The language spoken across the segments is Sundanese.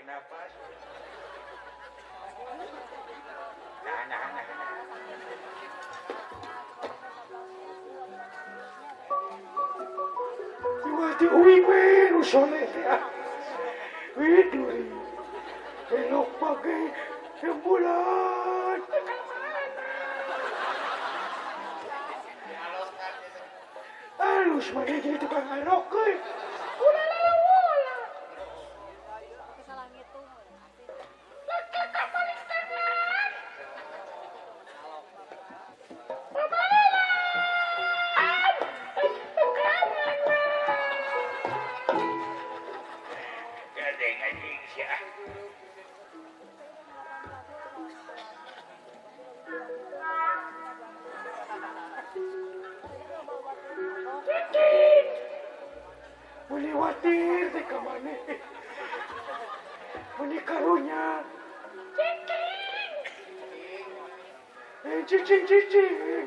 napas. Nah nah nah. Iwati uwing we nu soleh teh. Widuri. Elok bagai rembulan. Halus mana jadi tukang alok euy. Muni teh ka maneh. Muni karunya. Cicing. Cicing cicing.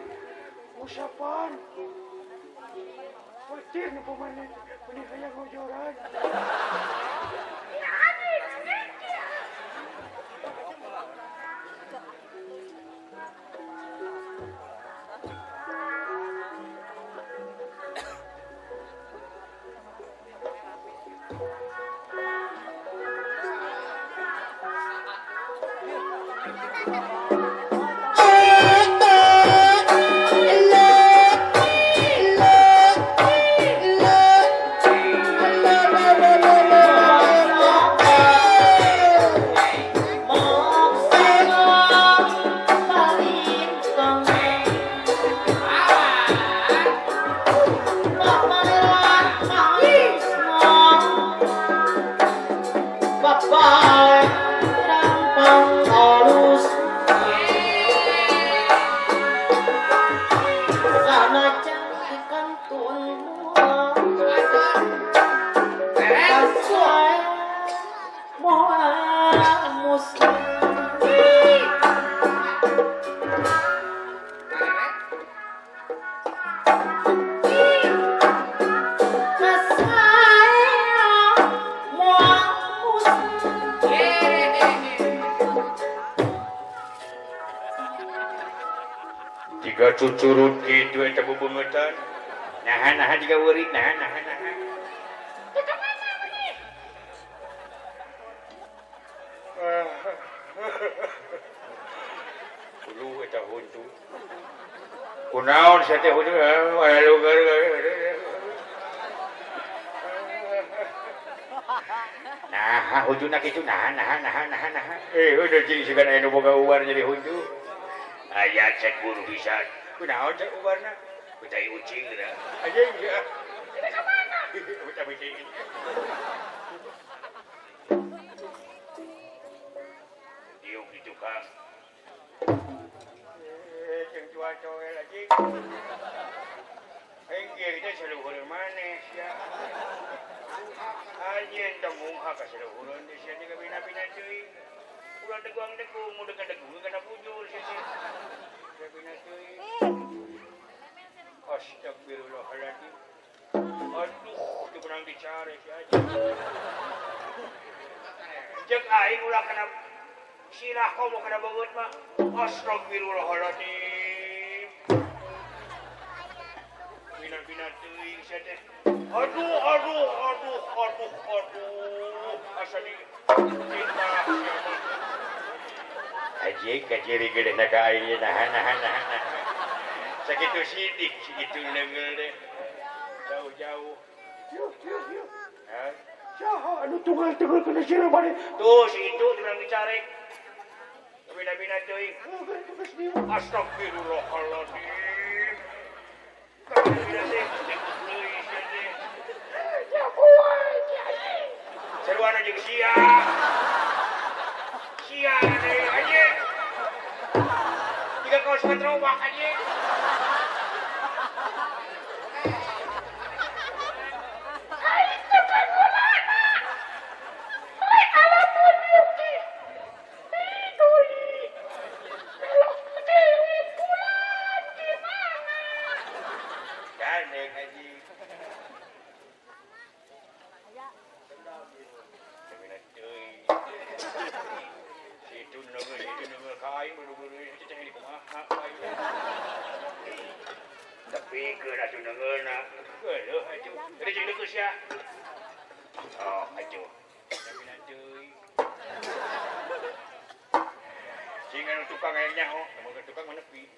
Usapan. Watir nu maneh muni hayang ngojoran. Cucurut gitu eta bubungetan. Nahan nahan jiga weurit nahan nahan nahan. Teu ka mana maneh? Ulu eta huntu. Kunaon sia teh huntu lugar. Nah, huntuna kitu nahan nahan nahan nahan nahan. Eh, udah jeung sigan aya nu boga ubar jadi huntu. Aya cek buru pisan. Kunaon cek ubarna? Kutai ucing geura. Anjing ya. Ini ka mana? Kutai ucing. Diuk di tukang. Eh, jeung jual coel anjing. Aing ge teh saluhureun maneh sia. Anjeun tong mungha ka saluhureun teh sia teh bina-bina teuing. Ulah deguang-degung, udah kadegung kana bujur sia teh. Bina teuing. Astagfirullahaladzim. Aduh, teu menang dicari si aja. Ceuk aing ulah kana sirah komo kana beungeut mah. Astagfirullahaladzim. Bina-bina teuing sia teh. Aduh, aduh, aduh, aduh, aduh. Asa di fitnah sia mah. Aji kaciri gede ka aing nahan nahan nahan. Sakitu sidik, sakitu leungel deh. Jauh-jauh. Yuk, yuk, yuk. Hah? Saha anu tunggal-tunggal kana sirah maneh? Tuh si itu urang dicarek. Bina-bina teuing. Astagfirullahaladzim. Bina teh deui sia teh. Seruan jeung sia. Sia deui anjing. Tiga kaos patrowak anjing. Aing teh pangulana. Rek alamun yuki. Idoi. Melok deui bulan di mana? Gandeng anjing. Aya. Aing buru-buru ceceng ini kumaha aing. Tapi keur atuh neungeuna. Geuleuh atuh. Jadi cing deukeus ya. Oh, atuh. Samina deui. Cing anu tukang aya nyaho, mun tukang mah nepi.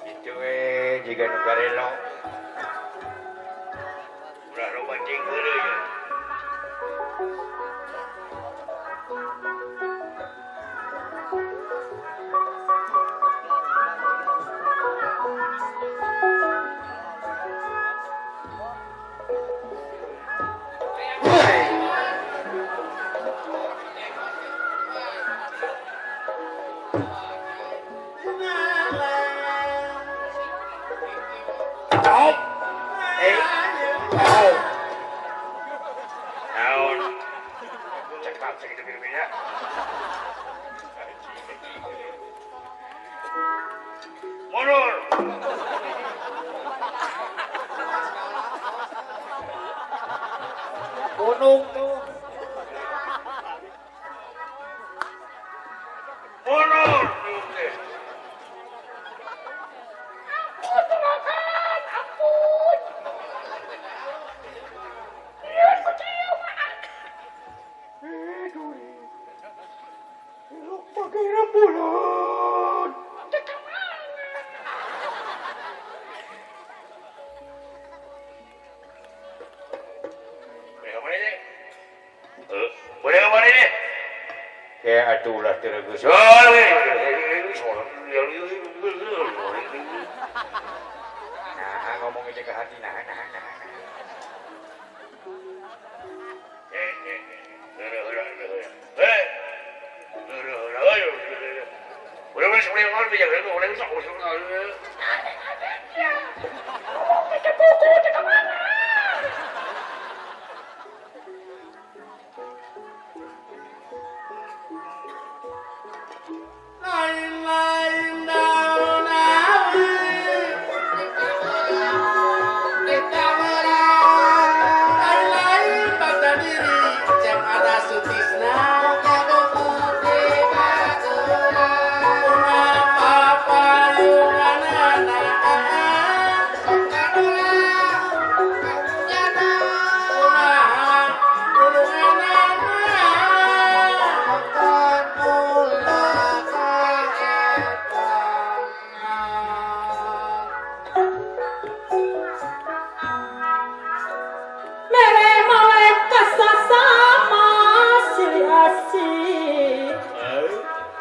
Itu jika nu garelo. Ulah loba cing heureuy ya. Mundur. Gunung tuh. Mundur. Ampun, tolongan, ampun. Lihat kucing, maak. Duri. Elok pakai rembulan. Kayak atuh ulah teregeus. Nah, ngomong aja ke hati nah nah nah.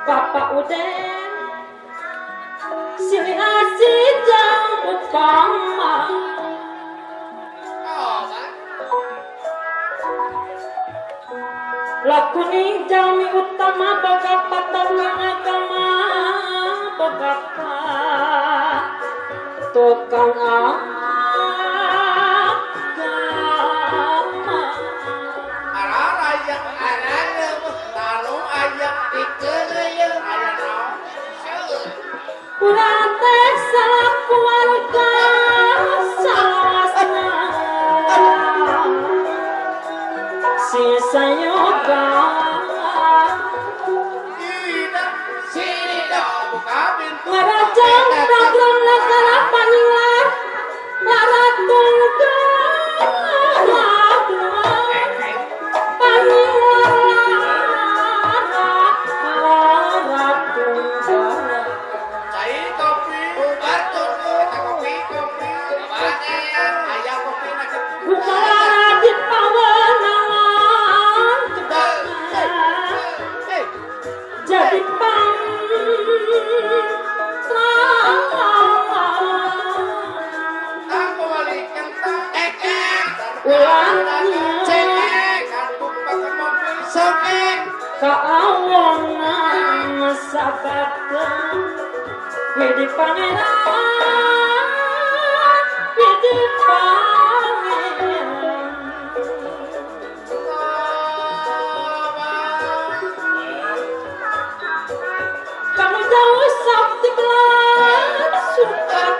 Bapak Uden silih asih jang utama lakuning jalmi utama boga patokan agama boga tukang agama araya araya tanu aya dikeureuyeun aya naon urang teh sakuwarga salawasna sing sayoga ngarajang program negara panyuar laratunggal panyuar laratunggal cai kopi bubar tunggu kopi kopi ayam kopi buka di pawenangan jadi kaawongan sabada wedi pangeran wedi pangeran kamu jauh sabti belat sukat.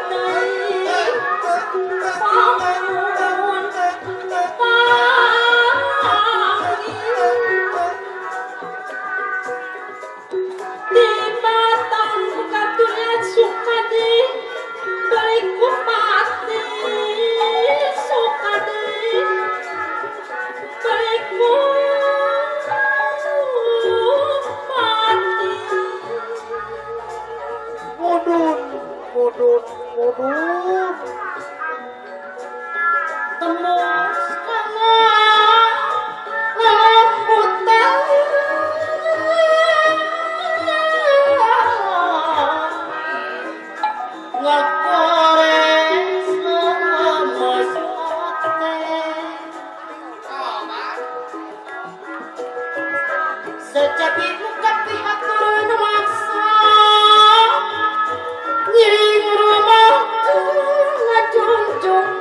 Mudun mudun tembus kana lembutan ngakores lemes sejati muka pihak turun maksa ngiring rumah ngajunjung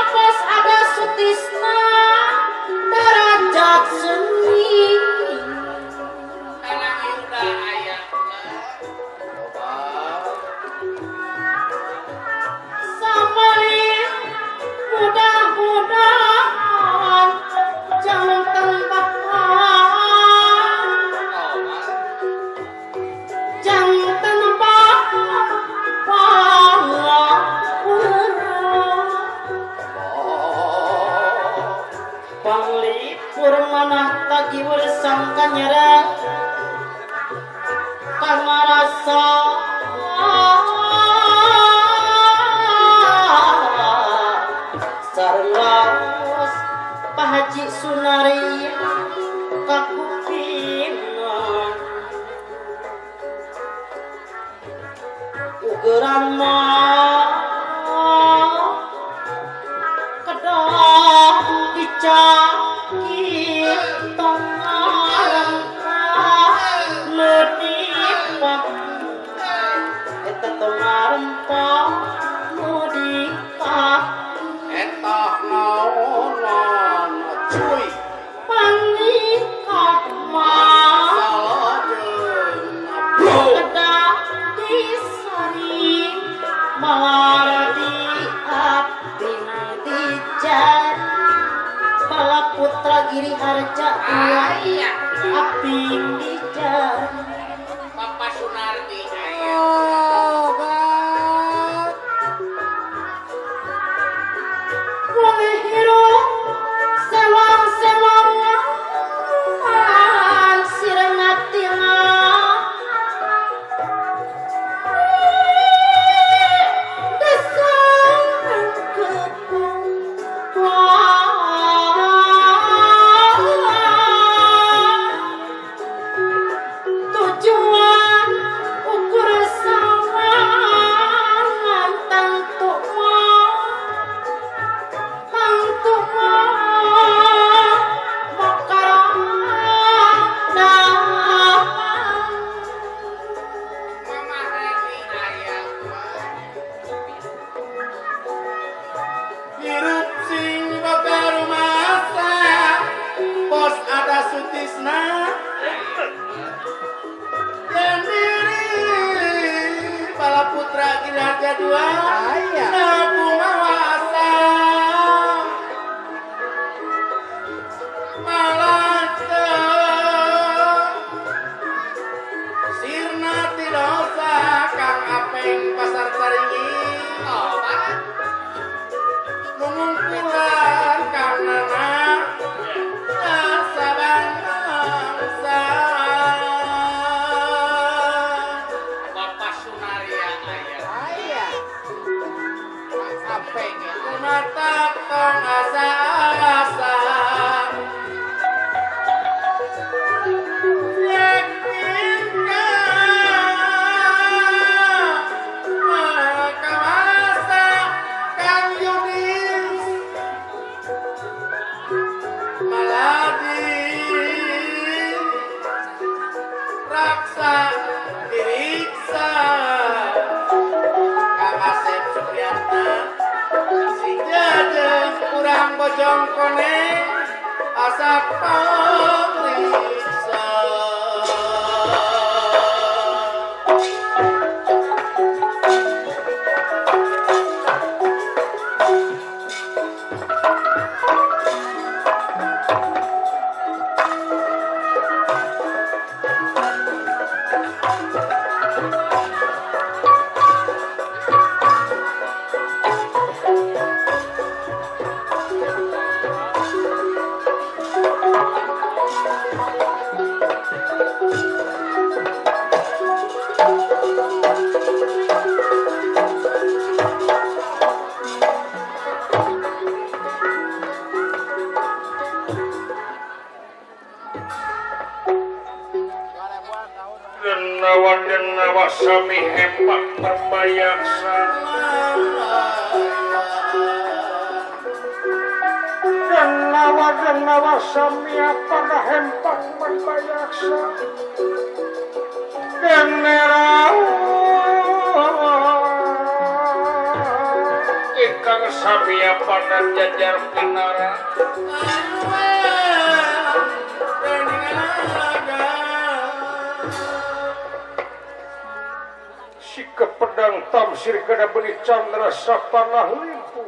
pas ada sutisna derajat seni tanang yuda ayah samari mudah-mudahan jangan tembakan jangan tembak panglipur manah tagiwur sangka nyerah karena rasa sareng raos Pak Haji Sunari kakupina ugeran mah kedah dicakit tongarempah nu dipak eta tongarempah nu dipak eta naonan cuy panikah mah kedah disari malar di abdi dijar bala putra Giri Harja dua abdi dijar Bapak Sunardi ayah wong hirup sewang-sewangan sirengatina desang kepung tujuan ukur sawangan tentu mah tentu mah makaran Mama Reni ayah hirup sing boga rumasa bos ada sutisna dan diri bala putra Giri dua napumawasa malaka sirna tidosa Kang Apeng pasar Caringin nungungkulan Kang Nana sabang bangsa Bapak Sunaria ayah Apeng mata tong asa-asa yakin kawasa Kang Yudis Maladi raksa diriksa Kang Asep Supriyatna sing jajeng kurang bojong koneng asak pameriksa. Denawa sami hempak perbayaksa Denawa sami pada hempak perbayaksa Denera Ikang sami pada jajar pinara Sikap pedang tamsir kada beli candra sapanah limpu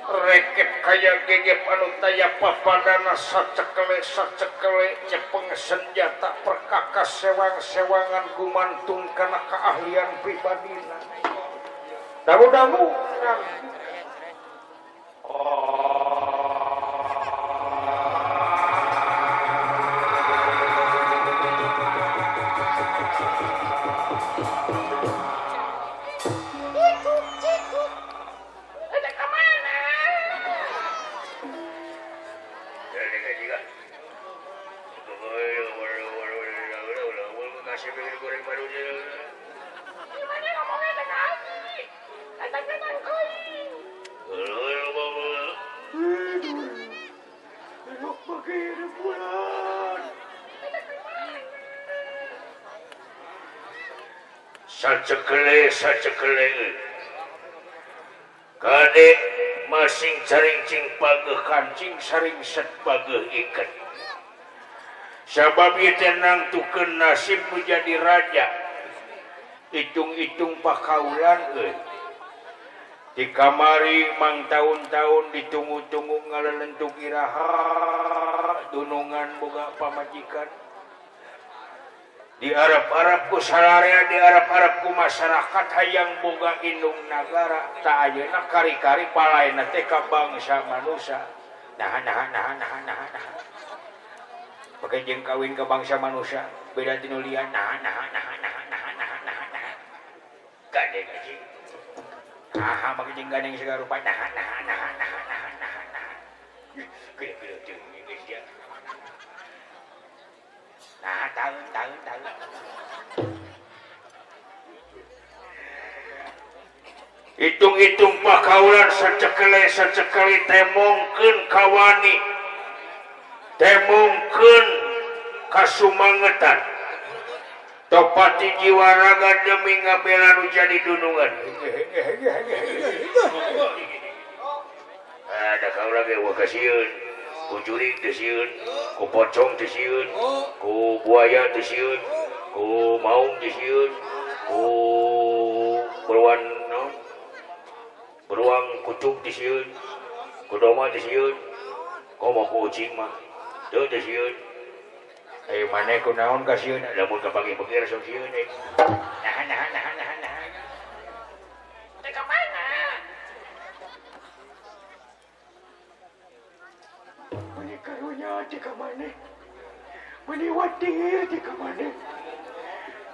reket kaya gegep anu taya papadana sacekele nyepeng senjata perkakas sewang-sewangan gumantung kana keahlian pribadina dangu-dangu Sacekele kade masing carincing pageuh kancing saringset pageuh iket sabab ieu teh nangtukeun nasib menjadi raja hitung-hitung pakaulan euy di kamari mang taun-taun ditunggu-tunggu ngalelentuk iraha dunungan boga pamajikan di Arab-Arab ku sararea di Arab-Arab ku masyarakat hayang boga indung nagara tak ayeuna kari-kari palaena teh ka bangsa manusia nah pake jeung kawin ka bangsa manusia beda ti nu lian nah gandeng aja ah make jeung gandeng segala rupa nah gede-gede teuing geus dia. Nah, tahun. Hitung-hitung pakaulan sacekele temongkeun kawani. Temongkeun kasumangetan. Topati jiwa raga demi ngabela nu jadi dunungan. Ada kaula ge wah kasieun. Ku jurig teu sieun, ku pocong teu sieun, ku buaya teu sieun, ku maung teu sieun, ku beruang naon? Beruang kucuk teu sieun, ku domba teu sieun, komo ku ucing mah teu sieun. Eh maneh ku naon ka sieun? Lamun kapanggih beukir sok sieun eh. Nah. Teh ka mana? Karunya di kamane, meniwati di kamane,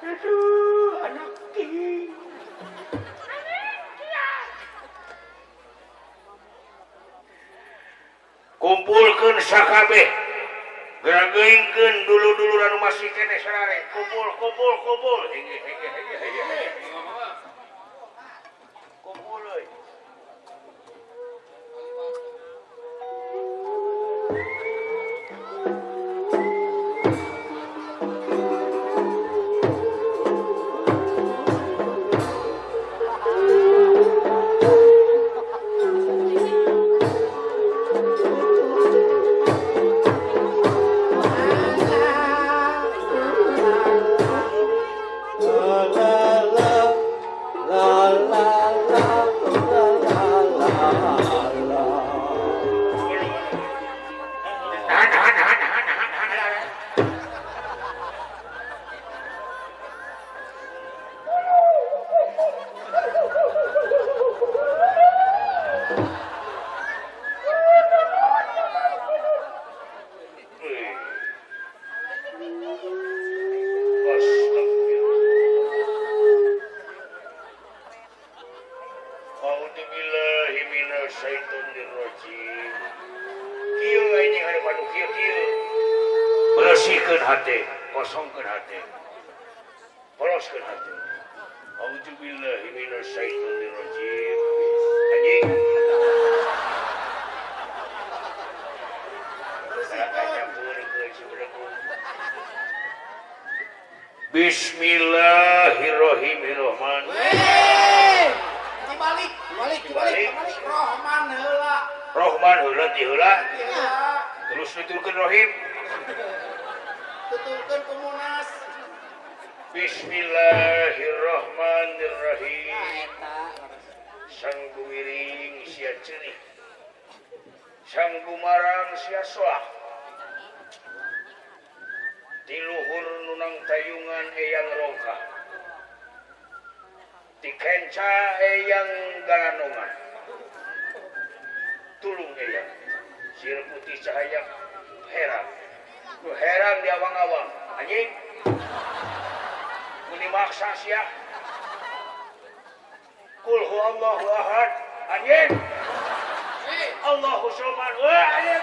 aduh anak ki, kumpulkeun sakabeh, gerageungkeun dulu-dulu anu masih keneh sarare, kumpul, hege, kumpul euy. La la la. Kosongkeun hate. Poloskeun hate. Auzubillahi minasyaitonirrajim. Anjing. Bismillahirrahmanirrahim. Dibalik, dibalik, dibalik. Rohman heula. Rohman heula ti heula. Terus nuturkeun rohim. Tuturkeun ku Munas. Bismillahirrahmanirrahim. Sang gumiring sia ceurih. Sang gumarang sia soah. Ti luhur nunang tayungan eyang rongka. Ti kenca eyang galanongan. Tulung eyang. Sir putih cahaya herang. Nu herang di awang-awang. Anjing. Muni maksa sia. Qul huwallahu ahad. Anjing. Allahu somad. Wah, anjing.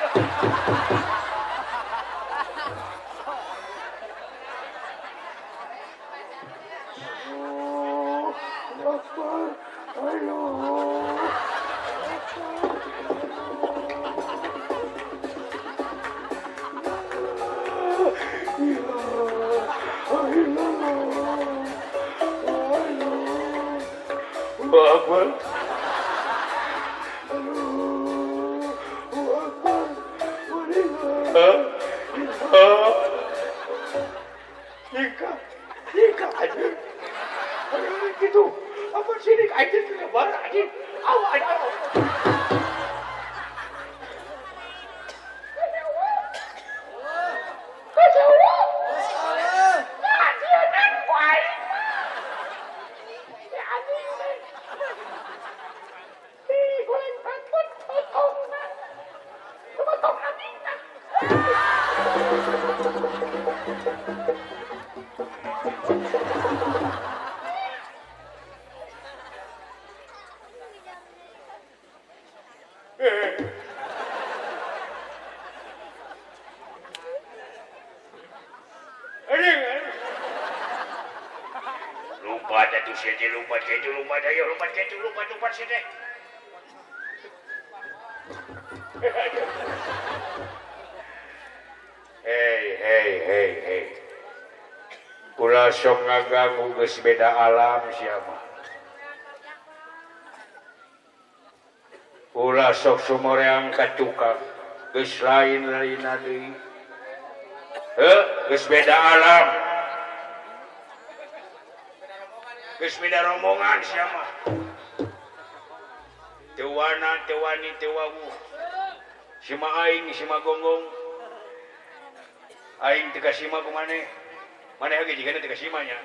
Lompat sini. Hey hey hey hey. Ulah sok ngaganggu geus beda alam sia mah. Ulah sok sumoreang ka tukang geus lain-lain deui. Heuh, geus beda alam. Geus beda rombongan sia mah. Teu wana, teu wani, teu wawuh. Sima aing, sima gonggong. Aing teu kasima ku maneh. Maneh oge jigana teu kasima nya.